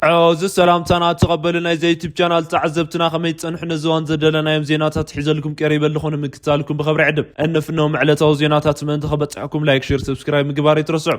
እዚ ሰላምታና ተቐበሉ። ናይዚ ዩቲብ ቻናል ተዓዘብትና ከመይ ትጸንሑ? ነዚ እዋን ዘደለናዮም ዜናታት ሒዘልኩም ቀሪበ ኣለኹ። ንምክታልኩም ብኸብሪ ዕድም። እነፍኖም ዕለታዊ ዜናታት ምእንቲ ከበጽሐኩም ላይክ፣ ሼር፣ ሰብስክራይብ ምግባር ኣይትረስዑ።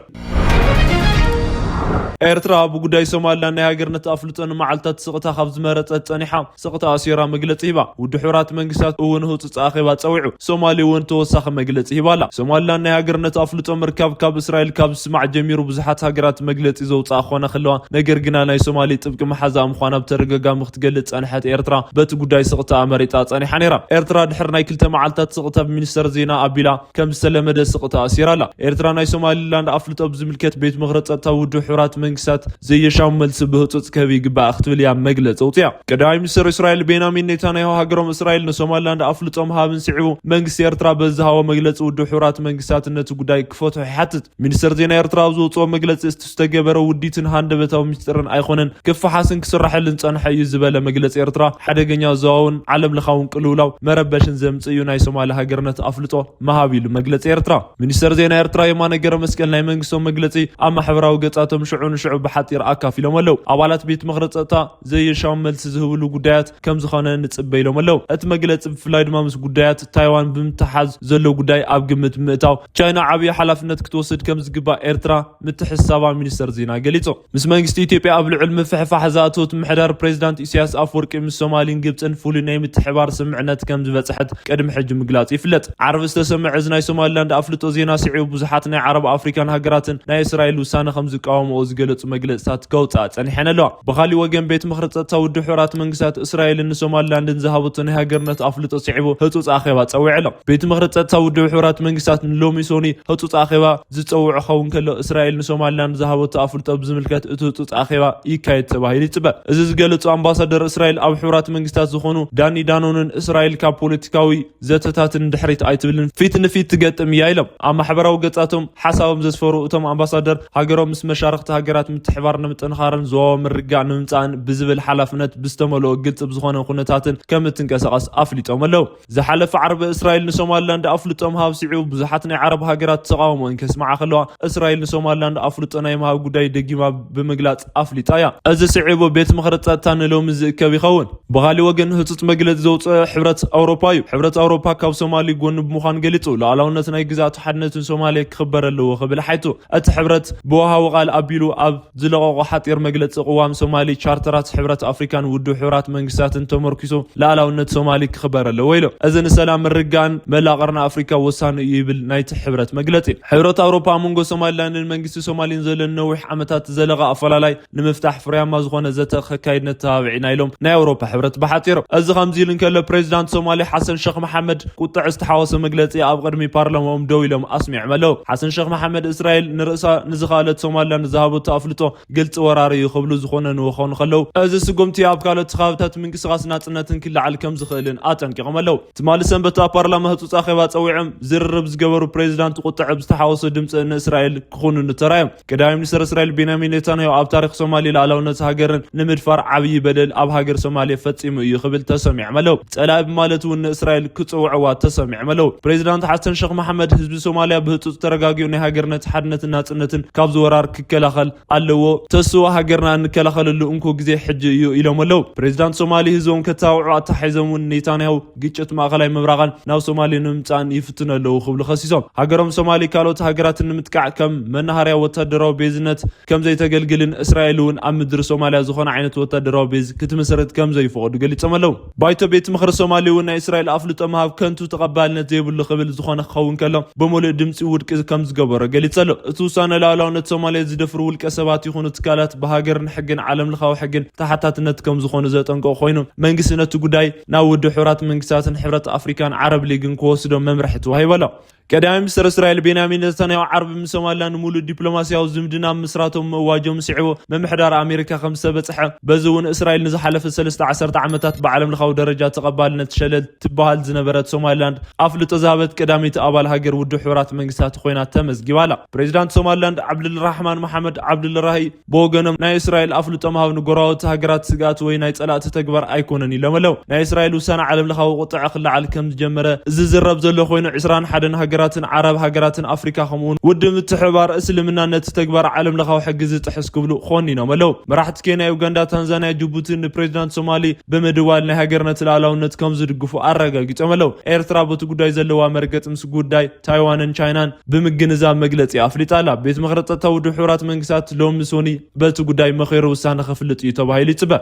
ኤርትራ ብጉዳይ ሶማልላንድ ናይ ሃገርነት ኣፍልጦ ንመዓልታት ስቕታ ካብ ዝመረጸት ጸኒሓ ስቕታ ኣሲራ መግለጺ ሂባ። ውድብ ሕቡራት መንግስታት እውን ህጹጽ ኣኼባ ጸዊዑ። ሶማሊ እውን ተወሳኺ መግለጺ ሂባ ኣላ። ሶማልላንድ ናይ ሃገርነት ኣፍልጦ ምርካብ ካብ እስራኤል ካብ ዝስማዕ ጀሚሩ ብዙሓት ሃገራት መግለጺ ዘውጽኣ ክኾና ከለዋ፣ ነገር ግና ናይ ሶማሊ ጥብቂ መሓዛኣ ምዃና ብተደጋጋሚ ክትገልጽ ጸንሐት ኤርትራ በቲ ጉዳይ ስቕታ ኣመሪጣ ጸኒሓ ነይራ። ኤርትራ ድሕሪ ናይ ክልተ መዓልታት ስቕታ ብሚኒስተር ዜና ኣቢላ ከም ዝተለመደ ስቕታ ኣሲራ ኣላ። ኤርትራ ናይ ሶማሊላንድ ኣፍልጦ ብዝምልከት ቤት ምኽሪ ጸጥታ ውድብ ሕቡራት መንግስታት ዘየሻሙ መልሲ ብህጹጽ ክህብ ይግባእ ክትብል እያ መግለጺ ኣውጺኣ። ቀዳማይ ሚኒስተር እስራኤል ቤንያሚን ኔታንያሁ ሃገሮም እስራኤል ንሶማሊላንድ ኣፍልጦ ምሃብን ስዒቡ መንግስቲ ኤርትራ በዝሃቦ መግለጺ ውድብ ሕቡራት መንግስታት ነቲ ጉዳይ ክፈትሖ ይሓትት። ሚኒስተር ዜና ኤርትራ ኣብ ዘውጽኦ መግለጺ እቲ ዝተገበረ ውዲትን ሃንደበታዊ ሚስጥርን ኣይኮነን፣ ክፈሓስን ክስራሐልን ጸንሐ እዩ ዝበለ መግለጺ ኤርትራ ሓደገኛ ዞባውን ዓለም ለኻውን ቅልውላው መረበሽን ዘምጽእ እዩ ናይ ሶማሊ ሃገርነት ኣፍልጦ ምሃብ ኢሉ መግለጺ ኤርትራ። ሚኒስተር ዜና ኤርትራ የማነ ገረመስቀል ናይ መንግስቶም መግለጺ ኣብ ማሕበራዊ ገጻቶም ሽዑ ንሽዑ ብሓጺር ኣካፊሎም ኣለዉ። ኣባላት ቤት ምኽሪ ጸጥታ ዘየሻሙ መልሲ ዝህብሉ ጉዳያት ከም ዝኾነ ንጽበ ኢሎም ኣለዉ። እቲ መግለጺ ብፍላይ ድማ ምስ ጉዳያት ታይዋን ብምትሓዝ ዘሎ ጉዳይ ኣብ ግምት ብምእታው ቻይና ዓብዪ ሓላፍነት ክትወስድ ከም ዝግባእ ኤርትራ ምትሕስሳባ ሚኒስተር ዜና ገሊጹ። ምስ መንግስቲ ኢትዮጵያ ኣብ ልዑል ምፍሕፋሕ ዝኣተወት ምሕዳር ፕሬዚዳንት ኢሳያስ ኣፈወርቂ ምስ ሶማሊን ግብጽን ፍሉይ ናይ ምትሕባር ስምምዕነት ከም ዝበጽሐት ቅድሚ ሕጂ ምግላጹ ይፍለጥ። ዓርቢ ዝተሰምዐ እዚ ናይ ሶማሊላንድ ኣፍልጦ ዜና ስዒቡ ብዙሓት ናይ ዓረብ ኣፍሪካን ሃገራትን ናይ እስራኤል ውሳነ ከም ዝቃወምኦ ዝገለጹ መግለጽታት ከውጽኣ ጸኒሐን ኣለዋ። ብኻሊእ ወገን ቤት ምኽሪ ጸጥታ ውድብ ሕቡራት መንግስታት እስራኤልን ንሶማሊላንድን ዝሃበቶ ናይ ሃገርነት ኣፍልጦ ስዒቡ ህጹጽ ኣኼባ ጸዊዑ ኣሎ። ቤት ምኽሪ ጸጥታ ውድብ ሕቡራት መንግስታት ንሎሚ ሶኒ ህጹጽ ኣኼባ ዝጸውዕ ክኸውን ከሎ እስራኤል ንሶማሊላንድ ዝሃበቶ ኣፍልጦ ብዝምልከት እቲ ህጹጽ ኣኼባ ይካየድ ተባሂሉ ይጽበ። እዚ ዝገለጹ ኣምባሳደር እስራኤል ኣብ ሕቡራት መንግስታት ዝኾኑ ዳኒ ዳኖንን እስራኤል ካብ ፖለቲካዊ ዘተታትን ድሕሪት ኣይትብልን፣ ፊት ንፊት ትገጥም እያ ኢሎም። ኣብ ማሕበራዊ ገጻቶም ሓሳቦም ዘስፈሩ እቶም ኣምባሳደር ሃገሮም ምስ መሻርኽቲ ሃገራት ምትሕባር ንምጥንኻርን ዞባዊ ምርግጋእ ንምምጻእን ብዝብል ሓላፍነት ብዝተመልኦ ግልጽ ብዝኾነ ኩነታትን ከም እትንቀሳቐስ ኣፍሊጦም ኣለዉ። ዝሓለፈ ዓርቢ እስራኤል ንሶማሊላንድ ኣፍልጦ ምሃብ ስዒቡ ብዙሓት ናይ ዓረብ ሃገራት ተቓውሞን ከስምዓ ከለዋ እስራኤል ንሶማሊላንድ ኣፍልጦ ናይ ምሃብ ጉዳይ ደጊማ ብምግላጽ ኣፍሊጣ እያ። እዚ ስዒቡ ቤት ምኽሪ ጸጥታ ንሎሚ ዝእከብ ይኸውን። ብኻሊእ ወገን ህጹጽ መግለጺ ዘውጽአ ሕብረት ኣውሮፓ እዩ። ሕብረት ኣውሮፓ ካብ ሶማሊ ጎኒ ብምዃን ገሊጹ። ሉዓላውነት ናይ ግዛቱ ሓድነትን ሶማልያ ክኽበር ኣለዎ ክብል ሓይቱ። እቲ ሕብረት ብወሃቡ ቃል ኣቢሉ ኣብ ዝለቐቖ ሓጺር መግለጺ ቅዋም ሶማሊ ቻርተራት ሕብረት ኣፍሪካን ውድብ ሕቡራት መንግስታትን ተመርኪሱ ሉዓላውነት ሶማሊ ክኽበር ኣለዎ ኢሉ። እዚ ንሰላም ምርግጋእን መላእ ቀርኒ ኣፍሪካ ወሳኒ እዩ ይብል ናይቲ ሕብረት መግለጺ። ሕብረት ኣውሮፓ ኣብ መንጎ ሶማሊላንድን መንግስቲ ሶማሊን ዘሎ ነዊሕ ዓመታት ዝዘለቐ ኣፈላላይ ንምፍታሕ ፍርያማ ዝኾነ ዘተ ከካይድ ነተባብዕ ኢና ኢሎም ናይ ኣውሮፓ ሕብረት ብሓጺሩ። እዚ ከምዚ ኢሉ እንከሎ ፕሬዚዳንት ሶማሊ ሓሰን ሸኽ መሓመድ ቁጥዕ ዝተሓወሶ መግለጺ ኣብ ቅድሚ ፓርላማኦም ደው ኢሎም ኣስሚዖም ኣለዉ። ሓሰን ሸኽ መሓመድ እስራኤል ንርእሳ ንዝኸኣለት ሶማሊላንድ ዝሃበቶ ኣፍልጦ ግልጺ ወራር እዩ ክብሉ ዝኾነ ንወኾኑ ከለዉ፣ እዚ ስጉምቲ ኣብ ካልኦት ከባብታት ምንቅስቓስ ናጽነትን ክለዓል ከም ዝኽእልን ኣጠንቂቖም ኣለዉ። ትማሊ ሰንበት ኣብ ፓርላማ ህጹጽ ኣኼባ ጸዊዖም ዝርርብ ዝገበሩ ፕሬዚዳንት ቁጥዕ ብዝተሓወሶ ድምጺ ንእስራኤል ክኹንኑ ተራዮም። ቀዳማይ ሚኒስተር እስራኤል ቤንያሚን ኔታንያሁ ኣብ ታሪኽ ሶማሊ ሉዓላውነት ሃገርን ንምድፋር ዓብዪ በደል ኣብ ሃገር ሶማልያ ፈጺሙ እዩ ክብል ተሰሚዖም ኣለዉ። ጸላኢ ብማለት እውን ንእስራኤል ክጽውዕዋ ተሰሚዖም ኣለዉ። ፕሬዚዳንት ሓሰን ሸኽ መሓመድ ህዝቢ ሶማልያ ብህጹጽ ተረጋጊኡ ናይ ሃገርነት ሓድነትን ናጽነትን ካብዚ ወራር ክከላኸል ኣለዎ። ተስዎ ሃገርና እንከላኸለሉ እንኮ ግዜ ሕጂ እዩ ኢሎም ኣለዉ። ፕሬዚዳንት ሶማሊ ህዝቦም ከተባብዑ ኣተሓሒዞም እውን ኔታንያሁ ግጭት ማእኸላይ ምብራቕን ናብ ሶማሊ ንምምጻእን ይፍትኑ ኣለዉ ክብሉ ከሲሶም። ሃገሮም ሶማሊ ካልኦት ሃገራትን ንምጥቃዕ ከም መናሃርያ ወታደራዊ ቤዝነት ከም ዘይተገልግልን እስራኤል እውን ኣብ ምድሪ ሶማልያ ዝኾነ ዓይነት ወታደራዊ ቤዝ ክትምስርት ከም ዘይፈቕዱ ገሊጾም ኣለዉ። ባይቶ ቤት ምኽሪ ሶማሊ እውን ናይ እስራኤል ኣፍልጦ ምሃብ ከንቱ ተቐባልነት ዘይብሉ ክብል ዝኾነ ክኸውን ከሎ ብምሉእ ድምፂ ውድቂ ከም ዝገበሮ ገሊጹ ኣሎ። እቲ ውሳነ ልኣላውነት ሶማልያ ዝደፍሩ ውልቀ ሰባት ይኹኑ ትካላት ብሃገርን ሕግን ዓለም ለኻዊ ሕግን ተሓታትነት ከም ዝኾኑ ዘጠንቀቑ ኮይኑ መንግስቲ ነቲ ጉዳይ ናብ ውድብ ሕቡራት መንግስታትን ሕብረት ኣፍሪካን ዓረብ ሊግን ክወስዶ መምርሒ ተዋሂቡ ኣሎ። ቀዳማይ ሚኒስተር እስራኤል ቤንያሚን ነታንያሁ ዓርቢ ምስ ሶማሊላንድ ሙሉእ ዲፕሎማስያዊ ዝምድና ምስራቶም ምእዋጆም ስዒቡ ምምሕዳር ኣሜሪካ ከም ዝተበጽሐ፣ በዚ እውን እስራኤል ንዝሓለፈ ሰለስተ ዓሰርተ ዓመታት ብዓለም ለኻዊ ደረጃ ተቐባልነት ሸለል ትበሃል ዝነበረት ሶማሊላንድ ኣፍልጦ ዝሃበት ቀዳመይቲ ኣባል ሃገር ውድብ ሕቡራት መንግስታት ኮይና ተመዝጊባ ኣላ። ፕሬዚዳንት ሶማሊላንድ ዓብዱልራሕማን መሓመድ ዓብዱልራሂ ብወገኖም ናይ እስራኤል ኣፍልጦ ምሃብ ንጎረባብቲ ሃገራት ስግኣት ወይ ናይ ጸላእቲ ተግባር ኣይኮነን ኢሎም ኣለዉ። ናይ እስራኤል ውሳነ ዓለም ለኻዊ ቁጥዐ ክለዓል ከም ዝጀመረ ዝዝረብ ዘሎ ኮይኑ ዕስራን ሓደን ሃገራት ሃገራትን ዓረብ ሃገራትን ኣፍሪካ ከምኡውን ውድብ ምትሕብባር እስልምና ነቲ ተግባር ዓለም ለኻዊ ሕጊ ዝጥሕስ ክብሉ ኮኒኖም ኣለዉ። መራሕቲ ኬንያ፣ ዩጋንዳ፣ ታንዛንያ፣ ጅቡቲ ንፕሬዚዳንት ሶማሊ ብምድዋል ናይ ሃገርነት ልኣላውነት ከም ዝድግፉ ኣረጋጊጾም ኣለዉ። ኤርትራ በቲ ጉዳይ ዘለዋ መርገጽ ምስ ጉዳይ ታይዋንን ቻይናን ብምግንዛብ መግለጺ ኣፍሊጣ ኣላ። ቤት ምኽሪ ጸጥታ ውድብ ሕቡራት መንግስታት ሎሚ ሶኒ በቲ ጉዳይ መኺሩ ውሳነ ከፍልጥ እዩ ተባሂሉ ይጽበ።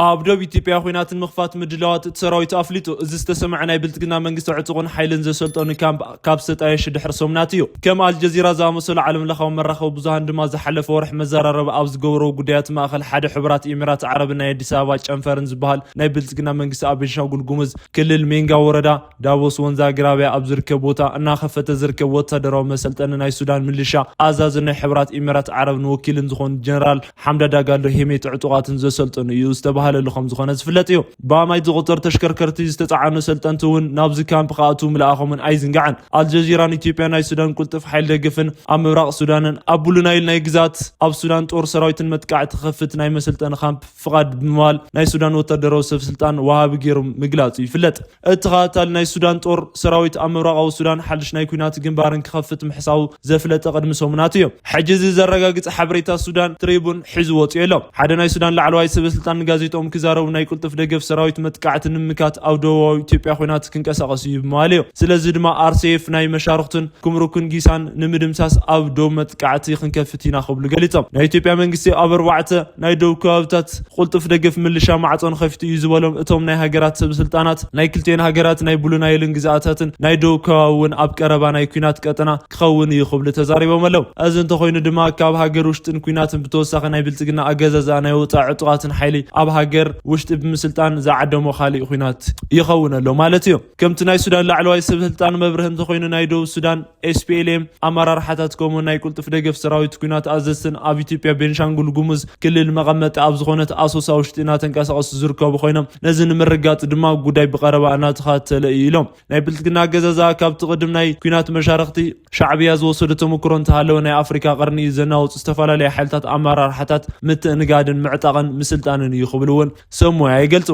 ኣብ ዶብ ኢትዮጵያ ኲናት ንምኽፋት ምድላዋት እቲ ሰራዊት ኣፍሊጡ። እዚ ዝተሰምዐ ናይ ብልጽግና መንግስቲ ዕጡቕን ሓይልን ዘሰልጠኑ ካምፕ ካብ ዝተጣየሹ ድሕሪ ሰሙናት እዩ። ከም ኣልጀዚራ ዝኣመሰሉ ዓለም ለኻዊ መራኸቢ ብዙሃን ድማ ዝሓለፈ ወርሒ መዘራረቢ ኣብ ዝገበረዎ ጉዳያት ማእኸል ሓደ ሕቡራት ኢሚራት ዓረብን ናይ ኣዲስ ኣበባ ጨንፈርን ዝበሃል ናይ ብልጽግና መንግስቲ ኣብ ቤንሻንጉል ጉሙዝ ክልል ሜንጋ ወረዳ ዳቦስ ወንዝ ኣግራብያ ኣብ ዝርከብ ቦታ እናኸፈተ ዝርከብ ወታደራዊ መሰልጠኒ ናይ ሱዳን ምልሻ ኣዛዝን ናይ ሕቡራት ኢሚራት ዓረብን ወኪልን ዝኾኑ ጀነራል ሓምዳ ዳጋሎ ሄሜት ዕጡቓትን ዘሰልጥኑ እዩ ዝተባሃለሉ ከም ዝኾነ ዝፍለጥ እዩ። ብኣማይ ዝቑጸር ተሽከርከርቲ ዝተጻዕኑ ሰልጠንቲ እውን ናብዚ ካምፕ ክኣትዉ ምልኣኾምን ኣይዝንጋዕን። ኣልጀዚራን ኢትዮጵያ ናይ ሱዳን ቅልጡፍ ሓይሊ ደግፍን ኣብ ምብራቕ ሱዳንን ኣብ ብሉ ናይል ናይ ግዛት ኣብ ሱዳን ጦር ሰራዊትን መጥቃዕቲ ክኸፍት ናይ መሰልጠኒ ካምፕ ፍቓድ ብምባል ናይ ሱዳን ወታደራዊ ሰብ ስልጣን ወሃቢ ገይሩ ምግላጹ ይፍለጥ። እቲ ተኸታታሊ ናይ ሱዳን ጦር ሰራዊት ኣብ ምብራቓዊ ሱዳን ሓድሽ ናይ ኲናት ግንባርን ክኸፍት ምሕሳቡ ዘፍለጠ ቅድሚ ሰሙናት እዩ። ሕጂ እዚ ዘረጋግጽ ሓበሬታ ሱዳን ትሪቡን ሒዙ ወጺኡ ኣሎ። ሓደ ናይ ሱዳን ላዕለዋይ ሰበ ስልጣን ንጋዜጠኦም ክዛረቡ ናይ ቅልጡፍ ደገፍ ሰራዊት መጥቃዕቲ ንምምካት ኣብ ደቡባዊ ኢትዮጵያ ኲናት ክንቀሳቐስ እዩ ብምባል እዩ። ስለዚ ድማ ኣርሴፍ ናይ መሻርኽቱን ኩምሩክን ጊሳን ንምድምሳስ ኣብ ዶብ መጥቃዕቲ ክንከፍት ኢና ክብሉ ገሊጾም። ናይ ኢትዮጵያ መንግስቲ ኣብ ኣርባዕተ ናይ ዶብ ከባብታት ቅልጡፍ ደገፍ ምልሻ ማዕጾን ከፊቱ እዩ ዝበሎም እቶም ናይ ሃገራት ሰብ ስልጣናት፣ ናይ ክልቲኤን ሃገራት ናይ ብሉ ናይልን ግዝኣታትን ናይ ዶብ ከባቢ እውን ኣብ ቀረባ ናይ ኲናት ቀጠና ክኸውን እዩ ክብሉ ተዛሪቦም ኣለዉ። እዚ እንተኾይኑ ድማ ካብ ሃገር ውሽጥን ኲናትን ብተወሳኺ ናይ ብልጽግና ኣገዛዝኣ ናይ ወጻኢ ዕጡቓትን ሓይሊ ኣብ ሃገር ውሽጢ ብምስልጣን ዝዓደሞ ካሊእ ኲናት ይኸውን ኣሎ ማለት እዩ። ከምቲ ናይ ሱዳን ላዕለዋይ ሰብ ስልጣን መብርሂ እንተኾይኑ ናይ ደቡብ ሱዳን ኤስፒኤልኤም ኣመራርሓታት ከምኡ ናይ ቅልጡፍ ደገፍ ሰራዊት ኲናት ኣዘዝትን ኣብ ኢትዮጵያ ቤንሻንጉል ጉሙዝ ክልል መቐመጢ ኣብ ዝኾነት ኣሶሳ ውሽጢ እናተንቀሳቐሱ ዝርከቡ ኮይኖም ነዚ ንምርጋጽ ድማ ጉዳይ ብቐረባ እናተኸታተለ እዩ ኢሎም። ናይ ብልጽግና ኣገዛዝኣ ካብቲ ቅድም ናይ ኲናት መሻርኽቲ ሻዕብያ ዝወሰዶ ተመክሮ እንተሃለወ ናይ ኣፍሪካ ቀርኒ እዩ ዘናውጽ ዝተፈላለዩ ሓይልታት ኣመራርሓታት ምትእንጋድን ምዕጣቕን ምስልጣንን እዩ ክብሉ እውን ሰብ ሞያ ይገልጹ።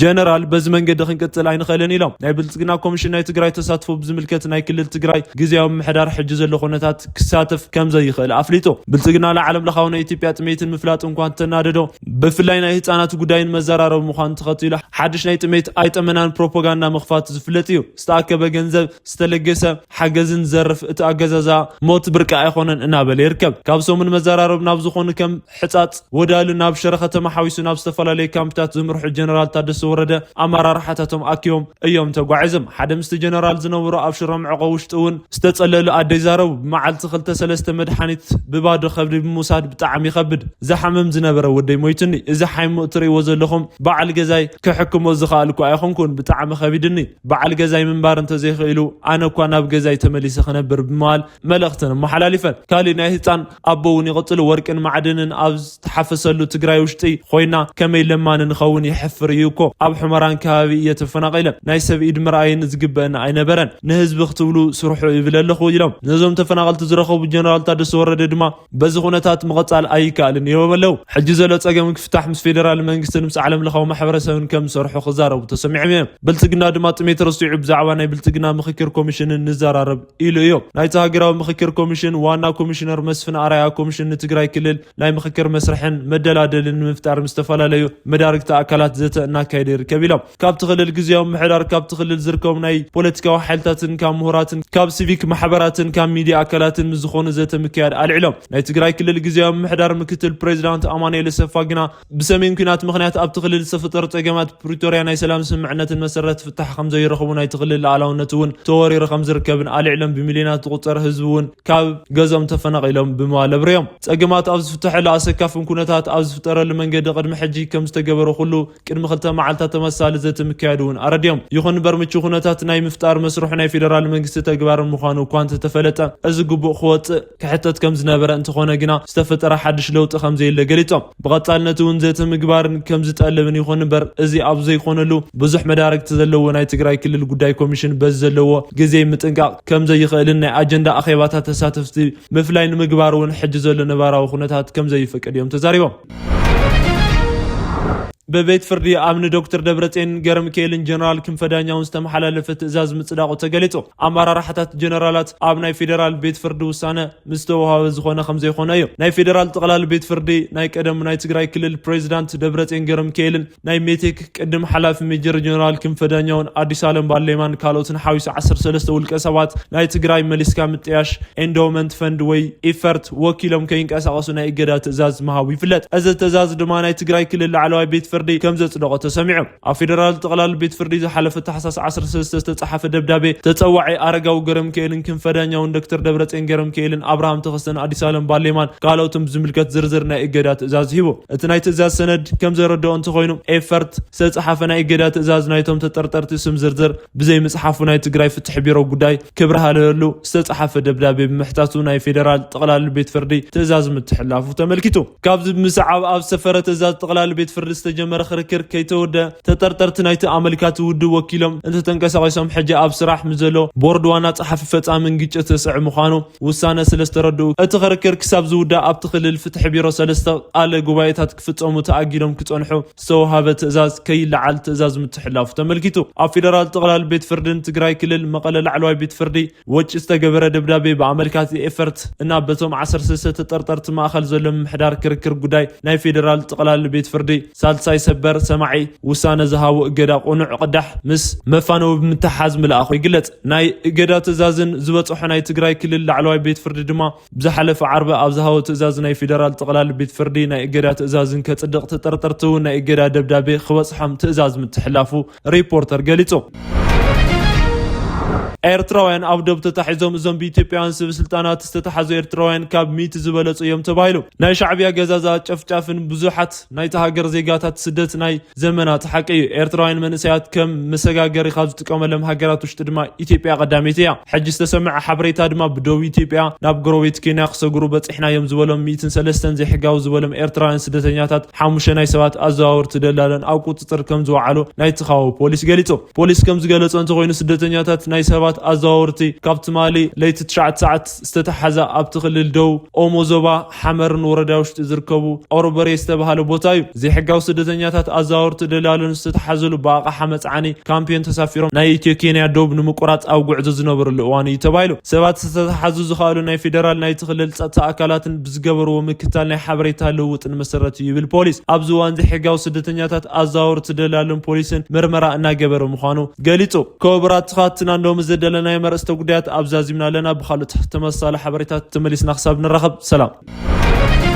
ጀነራል በዚ መንገዲ ክንቅጽል ኣይንኽእልን ኢሎም። ናይ ብልጽግና ኮሚሽን ናይ ትግራይ ተሳትፎ ብዝምልከት ናይ ክልል ትግራይ ግዝያዊ ምምሕዳር ሕጂ ዘሎ ኩነታት ክሳተፍ ከም ዘይኽእል ኣፍሊጡ። ብልጽግና ንዓለም ለኻዊ ናይ ኢትዮጵያ ጥሜትን ምፍላጥ እንኳ እንተናደዶ ብፍላይ ናይ ህፃናት ጉዳይን መዘራረቢ ምዃኑ ተኸቲሉ ሓድሽ ናይ ጥሜት ኣይጠመናን ፕሮፓጋንዳ ምኽፋት ዝፍለጥ እዩ። ዝተኣከበ ገንዘብ ዝተለገሰ ሓገዝን ዘርፍ እቲ ኣገዛዛ ሞት ብርቂ ኣይኾነን እናበለ ይርከብ። ካብ ሰሙን መዘራረብ ናብ ዝኾኑ ከም ሕፃፅ ወዳሉ ናብ ሽረ ከተማ ሓዊሱ ናብ ዝተፈላለዩ ካምፕታት ዝምርሑ ጀነራል ታደሰ ወረደ ኣመራርሓታቶም ኣኪቦም እዮም ተጓዒዞም። ሓደ ምስቲ ጀነራል ዝነበሩ ኣብ ሽረ ምዕቆ ውሽጢ እውን ዝተፀለሉ ኣደ ይዛረቡ። ብመዓልቲ ክልተ ሰለስተ መድሓኒት ብባዶ ከብዲ ብምውሳድ ብጣዕሚ ይኸብድ። ዝሓምም ዝነበረ ወደይ ሞይቱኒ። እዚ ሓይሙ እትርእይዎ ዘለኹም በዓል ገዛይ ክሕክሞ ዝኸኣልኩ ኣይኾንኩን። ብጣዕሚ ከቢድኒ። በዓል ገዛይ ምንባር እንተዘይኽኢሉ ኣነ እኳ ናብ ገዛይ ተመሊሰ ክነብር ብምባል መልእኽተን ኣመሓላሊፈን። ካሊእ ናይ ህፃን ኣቦ እውን ይቕፅሉ። ወርቅን ማዕድንን ኣብ ዝተሓፈሰሉ ትግራይ ውሽጢ ኮይና ከመይ ለማኒ ንኸውን? ይሕፍር እዩ እኮ። ኣብ ሑመራን ከባቢ እየ ተፈናቒለ። ናይ ሰብ ኢድ ምርኣይን ዝግበእኒ ኣይነበረን። ንህዝቢ ክትብሉ ስርሑ ይብል ኣለኹ ኢሎም ነዞም ተፈናቐልቲ ዝረኸቡ ጀነራል ታደሰ ወረደ ድማ በዚ ኩነታት ምቕፃል ኣይከኣልን ኢሎም ኣለዉ። ሕጂ ዘሎ ፀገም ክፍታሕ ምስ ፌደራል መንግስትን ምስ ዓለም ለኻዊ ማሕበረሰብን ከም ዝሰርሑ ክዛረቡ ተሰሚዖም እዮም። ብልፅግና ድማ ጥሜት ረሲዑ ብዛዕባ ናይ ብልፅግና ምኽክር ኮሚሽንን ንዘራረብ ኢሉ እዩ። ናይቲ ሃገራዊ ምኽክር ኮሚሽን ዋና ኮሚሽነር መስፍን ኣርኣያ ኮሚሽን ንትግራይ ክልል ናይ ምኽክር መስርሕን መደላደልን ንምፍጣር ምስ ዝተፈላለዩ መዳርግቲ ኣካላት ዘተ እናካየደ ይርከብ ኢሎም። ካብቲ ክልል ግዝያዊ ምምሕዳር፣ ካብቲ ክልል ዝርከቡ ናይ ፖለቲካዊ ሓይልታትን ካብ ምሁራትን ካብ ሲቪክ ማሕበራትን ካብ ሚድያ ኣካላትን ምስ ዝኾኑ ዘተ ምክያድ ኣልዒሎም። ናይ ትግራይ ክልል ግዝያዊ ምምሕዳር ምክትል ፕሬዚዳንት ኣማኑኤል ኣሰፋ ግና ብሰሜን ኲናት ምኽንያት ኣብቲ ክልል ዝተፈጠሩ ጸገማት ፕሪቶርያ ናይ ሰላም ስምምዕነትን መሰረት ፍታሕ ከም ዘይረኽቡ ናይቲ ክልል ሉዓላውነት እውን ተወሪሩ ከም ዝርከብን ኣልዒሎም ብሚልዮናት ዝቑጸር ህዝቢ እውን ካብ ገዝኦም ተፈናቒሎም ብምባል ኣብርዮም። ጸገማት ኣብ ዝፍተሐሉ ኣሰካፍን ኩነታት ኣብ ዝፍጠረሉ መንገዲ ቅድሚ ሕጂ ከም ዝተገበረ ኩሉ ቅድሚ ክልተ መዓልታት ተመሳሳሊ ዘተ ምክያዱ እውን ኣረድዮም። ይኹን እምበር ምቹ ኩነታት ናይ ምፍጣር መስርሑ ናይ ፌደራል መንግስቲ ተግባር ምዃኑ እኳ እንተተፈለጠ እዚ ግቡእ ክወጽእ ክሕተት ከም ዝነበረ እንተኾነ ግና ዝተፈጠረ ሓድሽ ለውጢ ከም ዘየለ ገሊጾም። ብቐጻልነት እውን ዘተ ምግባርን ከም ዝጠልብን ይኹን እምበር እዚ ኣብ ዘይኮነሉ ብዙሕ መዳርግቲ ዘለዎ ናይ ትግራይ ክልል ጉዳይ ኮሚሽን በዚ ዘለዎ ግዜ ምጥንቃቕ ከም ዘይኽእልን ናይ ኣጀንዳ ኣኼባታት ተሳተፍቲ ምፍላይ ንምግባር እውን ሕጂ ዘሎ ነባራዊ ኩነታት ከም ዘይፈቅድ እዮም ተዛሪቦም። ብቤት ፍርዲ ኣብ ንዶክተር ደብረጽዮን ገረሚካኤልን ጀነራል ክንፈ ዳኛውን ዝተመሓላለፈ ትእዛዝ ምጽዳቑ ተገሊጹ። ኣመራርሓታት ጀነራላት ኣብ ናይ ፌዴራል ቤት ፍርዲ ውሳነ ምስ ተወሃበ ዝኾነ ከም ዘይኮነ እዩ። ናይ ፌዴራል ጠቕላሊ ቤት ፍርዲ ናይ ቀደም ናይ ትግራይ ክልል ፕሬዚዳንት ደብረጽዮን ገረሚካኤልን ናይ ሜቴክ ቅድም ሓላፊ ሜጀር ጀነራል ክንፈ ዳኛውን ኣዲስ ኣለም ባሌማን ካልኦትን ሓዊሱ ዓሰርተ ሰለስተ ውልቀ ሰባት ናይ ትግራይ መሊስካ ምጥያሽ ኤንዶውመንት ፈንድ ወይ ኢፈርት ወኪሎም ከይንቀሳቐሱ ናይ እገዳ ትእዛዝ ምሃቡ ይፍለጥ። እዚ ትእዛዝ ድማ ናይ ትግራይ ክልል ላዕለዋይ ቤት ፍርዲ ከም ዘጽደቖ ተሰሚዑ። ኣብ ፌደራል ጠቕላሊ ቤት ፍርዲ ዝሓለፈ ታሕሳስ ዓሰርተ ሰለስተ ዝተጻሓፈ ደብዳቤ ተጸዋዒ ኣረጋዊ ገረሚካኤልን ክንፈ ዳኛውን ዶክተር ደብረጽዮን ገረሚካኤልን ኣብርሃም ተኸስተን ኣዲስ ኣለም ባሌማን ካልኦትን ብዝምልከት ዝርዝር ናይ እገዳ ትእዛዝ ሂቡ። እቲ ናይ ትእዛዝ ሰነድ ከም ዘረድኦ እንተኾይኑ ኤፈርት ዝተጻሓፈ ናይ እገዳ ትእዛዝ ናይቶም ተጠርጠርቲ ስም ዝርዝር ብዘይ ምጽሓፉ ናይ ትግራይ ፍትሒ ቢሮ ጉዳይ ክብርሃለሉ ዝተጻሓፈ ደብዳቤ ብምሕታቱ ናይ ፌደራል ጠቕላሊ ቤት ፍርዲ ትእዛዝ ምትሕላፉ ተመልኪቱ። ካብዚ ብምስዓብ ኣብ ሰፈረ ትእዛዝ ጠቕላሊ ቤት ፍርዲ ዝተጀመረ ክርክር ከይተወደ ተጠርጠርቲ ናይቲ ኣመልካቲ ውድብ ወኪሎም እንተተንቀሳቒሶም ሕጂ ኣብ ስራሕ ምስ ዘሎ ቦርድ ዋና ጸሓፊ ፈጻምን ግጭት ተስዕ ምዃኑ ውሳነ ስለ ዝተረድኡ እቲ ክርክር ክሳብ ዝውዳእ ኣብቲ ክልል ፍትሒ ቢሮ ሰለስተ ቃለ ጉባኤታት ክፍጸሙ ተኣጊዶም ክጸንሑ ዝተወሃበ ትእዛዝ ከይለዓል ትእዛዝ ምትሕላፉ ተመልኪቱ። ኣብ ፌደራል ጠቕላሊ ቤት ፍርድን ትግራይ ክልል መቐለ ላዕለዋይ ቤት ፍርዲ ወጪ ዝተገበረ ደብዳቤ ብኣመልካቲ ኤፈርት እና በቶም ዓሰርተ ሰለስተ ተጠርጠርቲ ማእኸል ዘሎ ምምሕዳር ክርክር ጉዳይ ናይ ፌደራል ጠቕላሊ ቤት ፍርዲ ሳልሳይ ሰበር ሰማዒ ውሳነ ዝሃቦ እገዳ ቁኑዕ ቅዳሕ ምስ መፋነዊ ብምትሓዝ ምልኣኹ ይግለጽ። ናይ እገዳ ትእዛዝን ዝበጽሖ ናይ ትግራይ ክልል ላዕለዋይ ቤት ፍርዲ ድማ ብዝሓለፈ ዓርቢ ኣብ ዝሃቦ ትእዛዝ ናይ ፌደራል ጠቕላሊ ቤት ፍርዲ ናይ እገዳ ትእዛዝን ከጽድቕ ተጠርጠርቲ እውን ናይ እገዳ ደብዳቤ ክበጽሖም ትእዛዝ ምትሕላፉ ሪፖርተር ገሊጹ። ኤርትራውያን ኣብ ዶብ ተታሒዞም። እዞም ብኢትዮጵያውያን ሰብ ስልጣናት ዝተታሓዙ ኤርትራውያን ካብ ሚእቲ ዝበለጹ እዮም ተባሂሉ። ናይ ሻዕብያ ገዛዛ ጨፍጫፍን ብዙሓት ናይቲ ሃገር ዜጋታት ስደት ናይ ዘመናት ሓቂ እዩ። ኤርትራውያን መንእሰያት ከም መሰጋገሪ ካብ ዝጥቀመሎም ሃገራት ውሽጢ ድማ ኢትዮጵያ ቀዳመይቲ እያ። ሕጂ ዝተሰምዐ ሓበሬታ ድማ ብደቡብ ኢትዮጵያ ናብ ጎረቤት ኬንያ ክሰግሩ በጺሕና እዮም ዝበሎም ሚእትን ሰለስተን ዘይሕጋዊ ዝበሎም ኤርትራውያን ስደተኛታት ሓሙሽተ ናይ ሰባት ኣዘዋወርቲ ደላሎን ኣብ ቁጽጽር ከም ዝወዓሉ ናይቲ ከባቢ ፖሊስ ገሊጹ። ፖሊስ ከም ዝገለጾ እንተኾይኑ ስደተኛታት ናይ ሰባት ኣዘዋወርቲ ካብ ትማሊ ለይቲ ትሽዓተ ሰዓት ዝተታሓዘ ኣብቲ ክልል ደቡብ ኦሞ ዞባ ሓመርን ወረዳ ውሽጢ ዝርከቡ ኦሮበሬ ዝተባሃለ ቦታ እዩ። ዘይሕጋዊ ስደተኛታት ኣዘዋወርቲ ደላሎን ዝተታሓዘሉ ብኣቕሓ መጽዓኒ ካምፒዮን ተሳፊሮም ናይ ኢትዮ ኬንያ ዶብ ንምቁራጽ ኣብ ጉዕዞ ዝነበሩሉ እዋን እዩ ተባሂሉ። ሰባት ዝተታሓዙ ዝኸኣሉ ናይ ፌደራል ናይቲ ክልል ጸጥታ ኣካላትን ብዝገበርዎ ምክታል ናይ ሓበሬታ ልውውጥን መሰረት እዩ ይብል ፖሊስ። ኣብዚ እዋን ዘይሕጋዊ ስደተኛታት ኣዘዋወርቲ ደላሎን ፖሊስን ምርመራ እናገበረ ምዃኑ ገሊጹ። ክቡራት ተኸታተልትና እንዶም ዘደለናዮም ኣርእስተ ጉዳያት ኣብ ዛዚምና ኣለና። ብኻልኦት ተመሳሳሊ ሓበሬታት ተመሊስና ክሳብ ንራኸብ ሰላም።